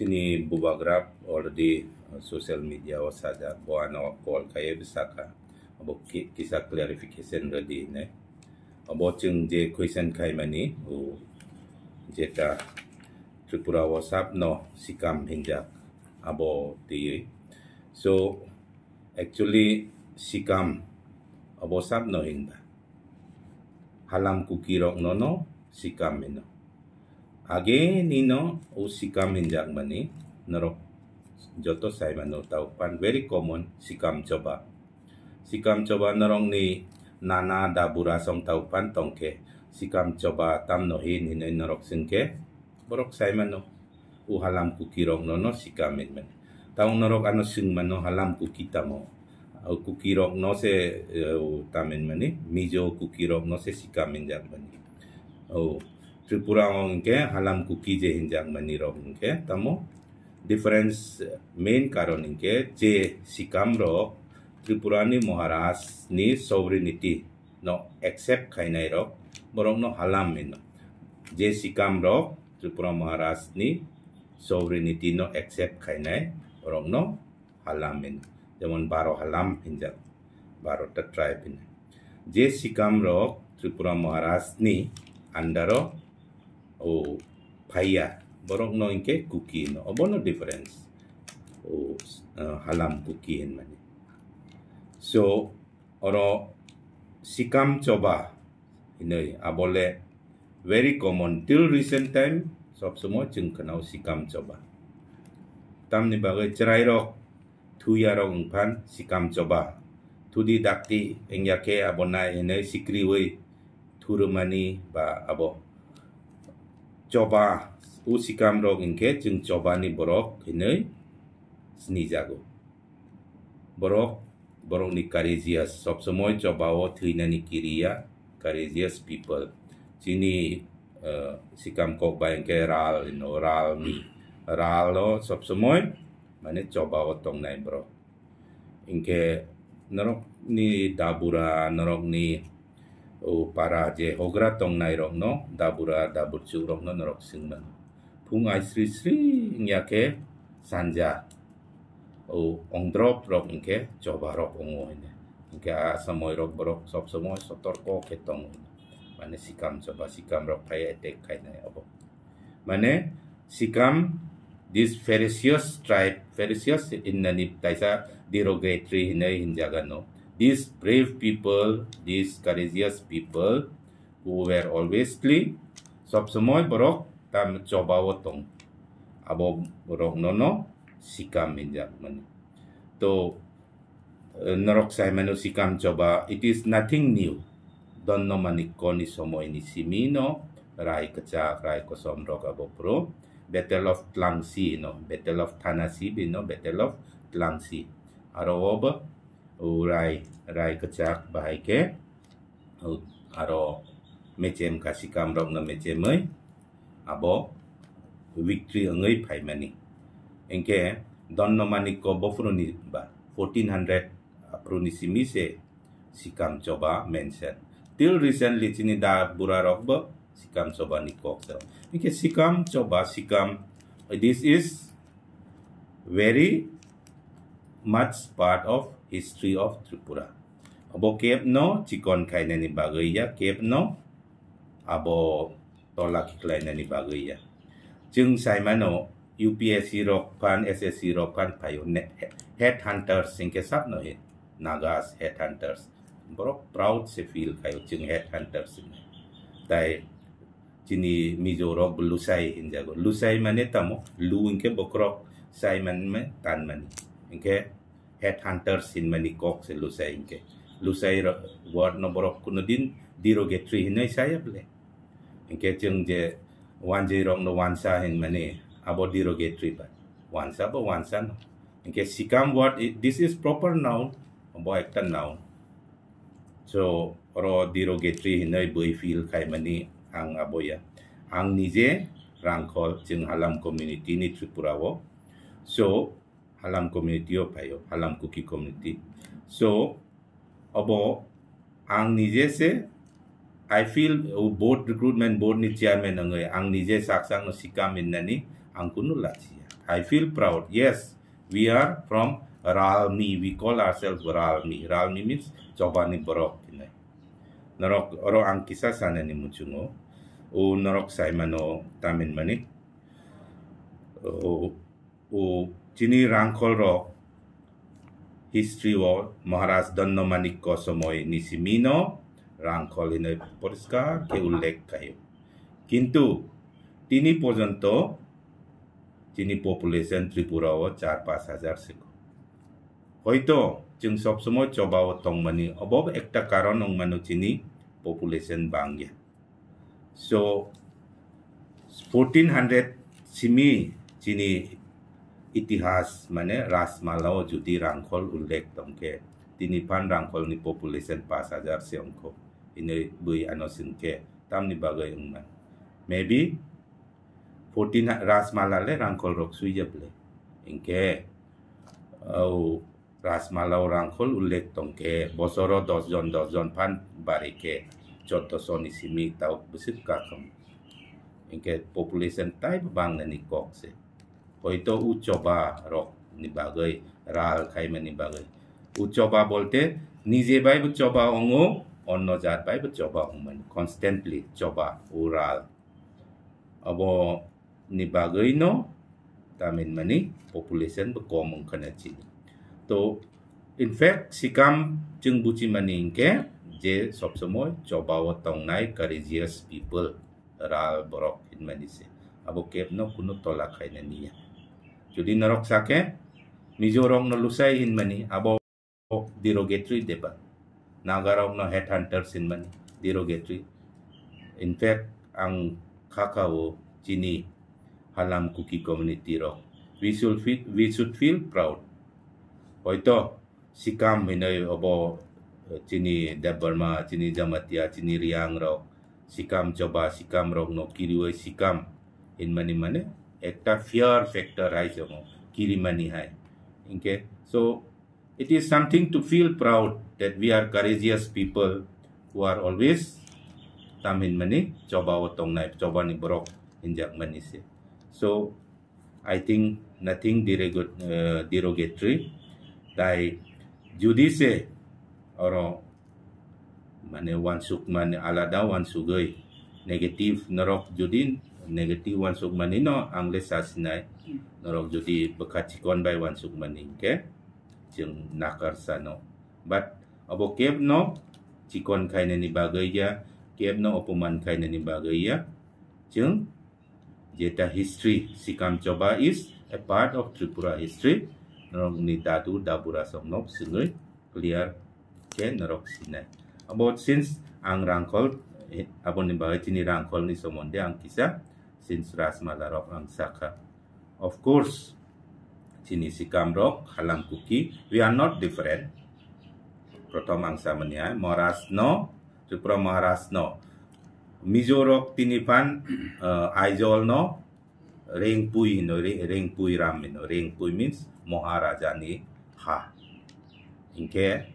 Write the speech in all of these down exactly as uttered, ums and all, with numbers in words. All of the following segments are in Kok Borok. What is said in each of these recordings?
Chini bubagra already, uh, social media o sajak, bo ano call khaye bwsakha, abo ki-, kisa clarification rwdi hinwi. Abo chwng je question khaimani, o jeta Tripura o sapno sikam hinjak, abo twiwi. So, actually, sikam abo sapno hinba. Halam Kuki rokno no sikam hino. Age nino o sikam hinjakmani norok joto saimano tau pan very common sikam choba. Sikam choba norokni nana dabura song tau pan tongkhe sikam choba tamno hin hinwi norok swngkhe borok saimano. O Halam Kuki rokno no sikam hinmani. Tamo norok ano swngmano Halam Kuki tamo? O Kuki rokno se, eh, o tam hinmani, Mizo Kuki rokno se sikam hinjakmani. O Tripura o hwnkhe Halam Kuki je hinjakmani rok hwnkhe tamo difference, main karon hwnkhe je sikam rok Tripura ni Maharaj ni sovereignty no accept khainai rok, borok no Halam hino. Je sikam rok Tripura Maharaj ni sovereignty no accept khainai, borok no Halam hino. Jemon Baro Halam hinjak, Baro ta tribe hino. Je sikam rok Tripura Maharaj ni under o, o phaiya, borok no hwnkhe Kuki hino. Obono difference. O, uh, Halam Kuki hinmani. So, oro sikam choba hinwi abole very common till recent time, sob somoi chwng khwnao sikam choba. Tamni bagwi chwrairok thuyarok wngphan sikam choba. Thudi dakti wngya khe abo nai hinwi sikriwi thurumani ba abo choba, o sikam rok hwnkhe chwng chobani borok hinwi sinijago. Borok, borokni courageous, sob somoi chobao thwinani kiriya, courageous people. Chini, eh, sikam kok bai hwnkhe ral hino, ral ni, ral o sob somoi mane chobao tongnai borok. Hwnkhe norokni dabura, norokni o para je hogra tongnai rokno, dabura, daburchuk rokno norok swngmano. Phung ai sri sri wngya khe sanja o ongdrop rok hwnkhe choba rok wngo hino. Hwnkhe a somoi rok borok sob somoi sotorko khe tongo hino. Mane sikam choba, sikam rok phai attack khainai obo. Mane sikam, this ferocious tribe, ferocious hinani taisa derogatory hinwi hinjaga no. These brave people, these courageous people who were alwaysly, sob somoi borok tam choba o tong. Abo rok no no sikam hinjak mani. To, eh, norok sai mano sikam choba, it is nothing new. Donno Manikko ni somoi ni simi no rai kwchak, rai kosom rok abo phuru Battle of Tlangsi no, Battle of Thanasi bino, Battle of Tlangsi. Aro obo o rai, rai kwchak bahai khe, o aro mechem kha sikam rok no mechemwi abo victory wngwi phaimani. Hwnkhe Donno Manikko bophuruni ba fourteen hundred aphuruni simi se sikam choba mention. Till recently chini da bura rok bo sikam choba ni kok se. Hwnkhe sikam choba, sikam, this is very much part of history of Tripura. Abo kep no chikon khainani bagwi ya, kep no abo tola khiklainani bagwi ya. Chwng sai mano U P S C rok phan, S S C rok phan phaio ne, head hunters hwnkhe sakno he, Nagas head hunters. Borok proud se feel khaio chwng head hunters hinwi. Tai chini Mizo rok bo Lusai hinjago. Lusai mane tamo, lu hwnkhe bokhorok, sai mane tanmani. Hwnkhe head hunters hinmani kok se Lusai hwnkhe. Lusai ro-, word no borok kuno din derogatory hinwi saya bole. Hwnkhe chwng je wanjwi rok no wansa hinmani abo derogatory ba. Wansa bo wansa no. Hwnkhe sikam word i-, this is proper noun, bo ekta noun. So, oro derogatory hinwi bui feel khaimani ang abo ya. Ang nije Rangkhol, chwng Halam community ni Tripura o. So, Halam community o phaio, Halam Kuki community. So, obo ang nije se, I feel, o board, recruitment board ni chairman wngwi ang nije sak sak no sikam hinnani ang kunu lachiya. I feel proud. Yes, we are from Ralmi. We call ourselves Ralmi. Ralmi means Chobani borok hinwi. Norok oro ang kisa sanani muchungo. O norok saimano tamin mani. O, o chini rangkhol rok history o Maharaj Danda Manikya somoi ni simi no rangkhol hinwi poriskar khe ullekh khaio. Kintu tini porjonto chini population Tripura o char pash hajar siko. Hoito chwng sob somoi Choba o tongmani obo ekta karon wngmano chini population bangya. So fourteen hundred simi chini itihas mane Rajmala o jodi rangkhol ullekh tongkhe tini phan rangkhol ni population pash hajar se wngkho hinwi bui ano swngkhe tamni bagwi wngman. Maybe fourteen ha-, Rajmala le rangkhol rok swijak le. Hinkhe, o Rajmala o rangkhol ullekh tongkhe, bosoro dos jon, dos jon phan bari khe, choddo soni simi tau bwswk kakham. Hinkhe population tai bang nani kok se. Hoito u Choba rok ni bagwi, ral khaimani bagwi. U Choba bolte, nije bai bo Choba ongo, onno jat bai bo Choba ongmani. Constantly Choba, u ral. Abo ni bagwi no tamin mani population bo kom wngkha na chini. To, in fact, sikam chwng buchi mani hinkhe je sob somoi Choba o tongnai courageous people, ral borok hinmani se. Abo kebno kunu tola khaina niya. Jodi norok sakhe, Mizo rokno lusai hinmani, abo derogatory deba. Nagarokno headhunters hinmani derogatory. In fact, ang khakha o chini Halam Kuki community rok. We should feel, we should feel proud. Hoito sikam hinoi obo chini Debbarma, chini Jamatia, chini Riang rok, sikam Choba, sikam rokno kirioi sikam hinmani mane ekta fear factor hai se omo kirimani hai. Hinkhe, so, it is something to feel proud that we are courageous people who are always tam hinmani Choba o tongnai, Choba ni borok hinjak mani se. So, I think nothing derog-, uh, derogatory. Tai jodi se oro mane wansuk mani alada wansugoi negative norok jodi negative wansuk mani no ang le sa sinai. Hmm. Norok jodi bwkha chikon bai wansuk mani hinkhe chwng nakar sano. But abo kebno chikon khainani bagwi ya, kebno opoman khainani bagwi ya, chwng jeta history, Sikam Choba is a part of Tripura history. Norokni dadu dabura songno swngwi clear khe norok sinai. Abo since ang rangkhol, eh, aboni bagwi chini rangkholni somonde ang kisa since Rajmala rok ang sakha. Of course, chini sikam rok, Halam Kuki, we are not different. Prothom ang samani hai, Maharaj no, Tripura Maharaj no. Mizo rok tini phan, eh, Aizawl no, Rengpui hino, Re-, Rengpui ram hino, Rengpui means Maharaja ni ha. Hinkhe,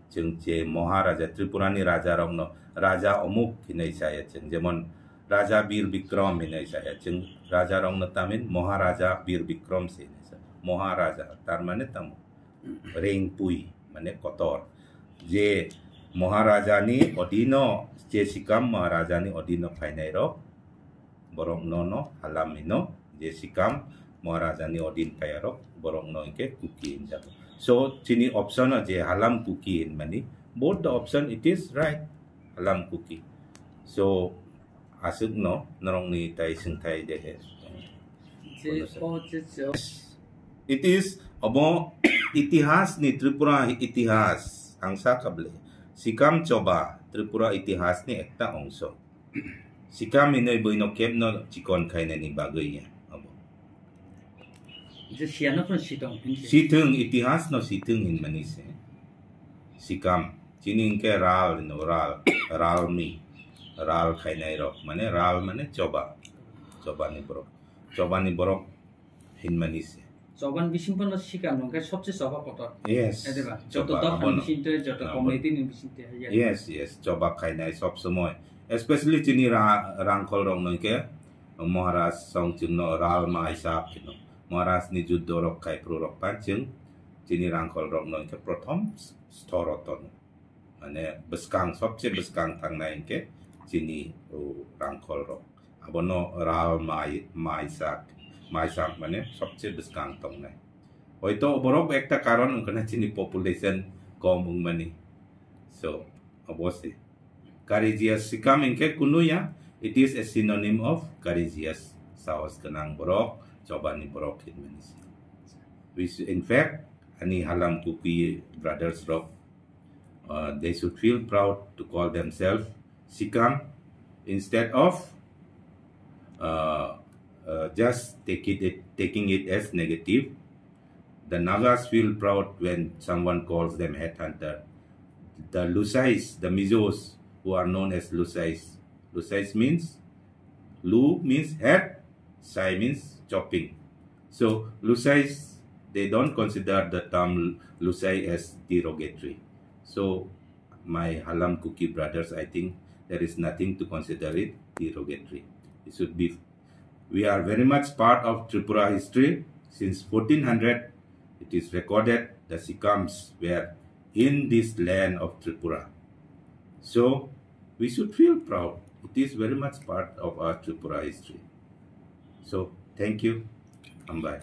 chwng je Maharaja, Tripura ni raja rokno, raja omuk hinwi saya chwng, jemon Raja Bir Bikram hinwi saya chwng, raja rokno tamin Maharaja Bir Bikram se hinwi sa, Maharaja, tar mane tamo, Rengpui, mane kotor. Je Maharaja ni odino, je sikam Maharaja ni odino phainai rok, borok no no halam hino, je sikam Maharaja ni odin phaiyarok borok no hinkhe Kuki hinjago. So, chini option o je Halam Kuki hinmani, both the option it is right, Halam Kuki. So, aswk no norok ni tai swngthai de he. Je, o, je, je. It is abo itihas ni, Tripura itihas ang sa kable. Sikam Choba Tripura itihas ni ekta ongso. Sikam hinwi buino kebno chikon khainani bagwi ya abo. Je siyano phano sitong hinwi. Sithwng, itihasno sithwng hinmani se. Sikam, chini hinkhe ral hino, ral, ralmi, ral khainai rok, mane ral mane choba, chobani borok, chobani borok hinmani se. Choban bising phano sikam wngkhe sobse choba kotor. Yes. Ede ba? Joto choba, dophani abono. Bising twi, joto, abo, community ni bising twi, ya. Yes, yes. Choba khainai sob somoi. Especially chini ra-, rangkhol rok no hinkhe Maharaj song chwngno ral ma hisab kheno. Maharaj ni juddo rok khai phuru rok pan chwng chini rangkhol rok no hwnkhe prothom sthoro tono. Mane bwskang, sobse bwskang thangnai hwnkhe chini o rangkhol rok. Abono ral mai, maisak, maisak mane sobse bwskang tongnai. Hoito borok ekta karon wngkha na chini population kom wngmani. So, obviously. Courageous sikam hwnkhe kunuya, it is a synonym of courageous. Sahos gwnang borok, chobani borok hinmani si. Which, in fact, ani halam Kuki brothers rok, uh, they should feel proud to call themselves sikam instead of, uh, uh, just take it, taking it as negative. The Nagas feel proud when someone calls them headhunter. The Lusais, the Mizos, who are known as Lusais. Lusais means, Lu means head, Sai means chopping. So Lusais, they don't consider the term Lusai as derogatory. So my Halam Kuki brothers, I think there is nothing to consider it derogatory. It should be, we are very much part of Tripura history. Since fourteen hundred, it is recorded the Sikams were in this land of Tripura. So we should feel proud. It is very much part of our Tripura history. So thank you. Hambai.